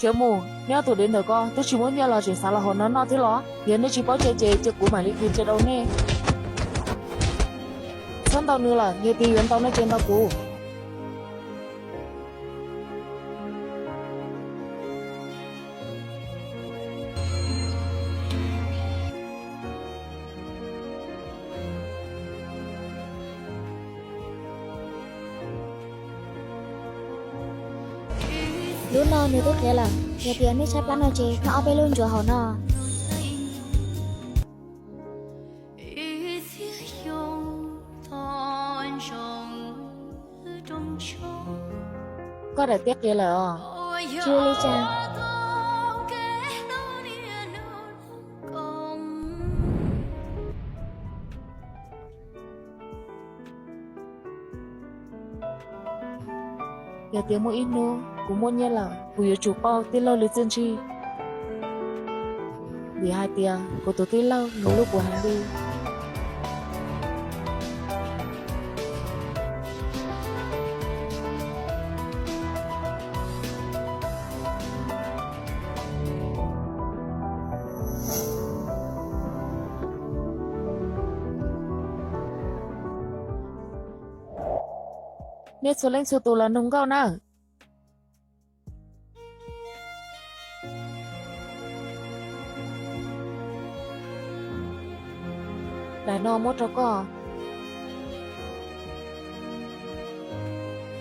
Tsis mus, neb ob tug dev ntawm ko twb tsis muaj nyiaj los tseem xav los hauv no noj thiab los? Yog neb tsis paub tseeb ces cia kuv mam li qhia tseeb rau neb. Txhob ntaus nws lawm, yog tias yuav ntaus no ces ntaus kuv. Lub no nws twb qias lawm, yog tias neb tshaib plab no ces noj ob peb lub ntsuav hauv no. Koj daim tiab qias lawm os. Tsis ua li cas. Yog tias muaj ib hnub kuv muaj nyiaj lawm, kuv yuav tsum pauj tij laug li txiaj ntsig, vim hais tias kuv tus tij laug nws hlub kuv heev li. Nej txhua leej txhua tus los nug nkauj nawb. Daim no muab rau koj.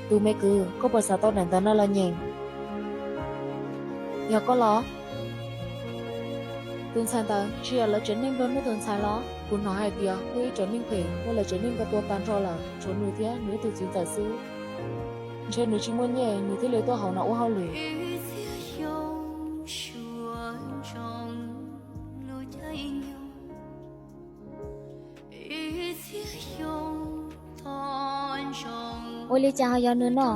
Tus me kwv, koj puas xav tau daim ntawv no los nyeem? Yog koj los? Tus ntxhais ntawd tsis yog lawv tsev neeg nplua nuj tus ntxhais los? Kuv hnov hais tias muaj ib tsev neeg phem muab lawv tsev neeg ko tua tag nrho lawm, tshuav nws thiab nws ib tug txiv ntxawm xwb. Ntshe nws tsis muaj nyiaj nws thiaj li tuaj hauv no ua hauj lwm. Ua li cas ho yog nws no?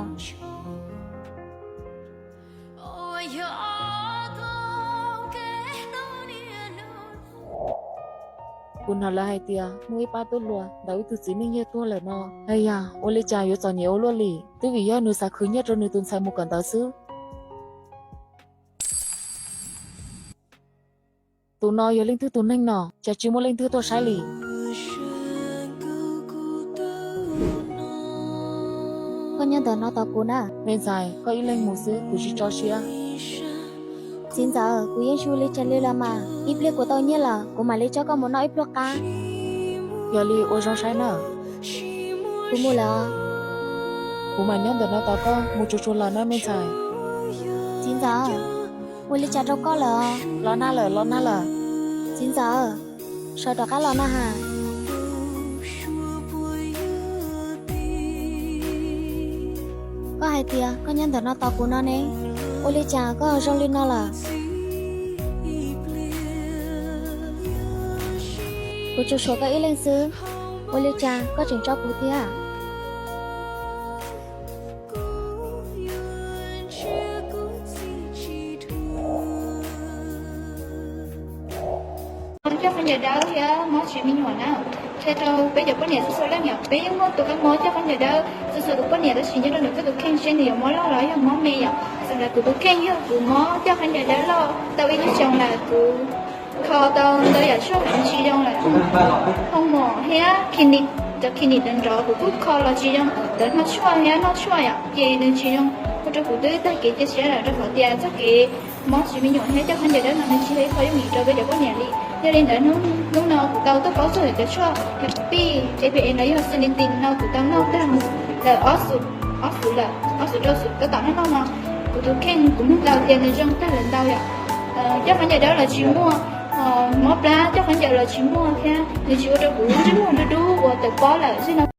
Kuv hnov lawv hais tias muaj ib pab tub hluas ntaus ib tug txiv neej yawg tuag lawm no. Ai ya, ua li cas yuav txom nyem ua luaj li, twb vim yog nws xav khwv nyiaj rau nws tus ntxhais mus kawm ntawv xwb. Tus no yog leej twg tus neeg no, cas tsis muaj leej twg tuaj saib li? Koj nyob ntawm no tos kuv na. Me ntxhais, koj ib leeg mus xwb kuv tsis tso siab. Txiv ntxawm, kuv yeej tsis ua li cas li los mas, ib pliag kuv tau nyiaj lawm kuv mam li coj koj mus noj ib pluag qab. Yog li ua zoo saib na. Kuv mus lawm os. Kuv mam nyob ntawm no tos koj mus tsuag tsuag los na me ntxhais. Txiv ntxawm, ua li cas rau koj lawm os? Los nag lawm, los nag lawm. Txiv ntxawm, sawv rov qab los na has. Koj hais tias koj nyob ntawm no tos kuv no ne, ua li cas koj zoo li no lawm? Kuv tsuas tshuav koj ib leeg xwb, ua li cas koj tseem tso kuv thiab? Coj khaub ncaws dawb thiab mob tsis me nyuam na, qhia rau peb cov poj niam txhua txhua leej yom, peb yeej muaj tus kab mob coj khaub ncaws dawb txhua txhua tus poj niam, tab sis nyob rau ntawm koj tus kheej seb nws yuav mob loj los yog mob me yom. Txawm ntawm kuv tus kheej yog kuv mob coj khaub ncaws dawb loj tau ib lub xyoos lawm, kuv kho tau ntau yam tshuaj nws tsis zoo lawm. Hoo mom thiab khi nis, cov khi nis nrov nrov kuv kuj kho los tsis zoo, ntawd noj tshuaj thiab noj tshuaj yom ces nws tsis zoo. Ua rau kuv twb tag kev cia siab lawm rau qhov tias txoj kev mob tsis me nyuam thiab coj khaub ncaws dawb no nws tsis yog ib qho yooj yim rau peb cov poj niam li. Yog li ntawd hnub no kuv tau tuaj paub txog lawm cov tshuaj pij A P A no yog xi li tis no kuv tau noj tag lawm ob xu, ob xu lawm, ob xu rau xu tab tom noj noj no. Kuv tus kheej kuv mloog tau tias nws zoo tag lawm ntau yom. Coj khaub ncaws dawb los tsis muaj, mob plab coj khaub ncaws los tsis muaj thiab nws tsis ua rau kuv ntsej muag dub dub ua tawv pob lawm. Zim no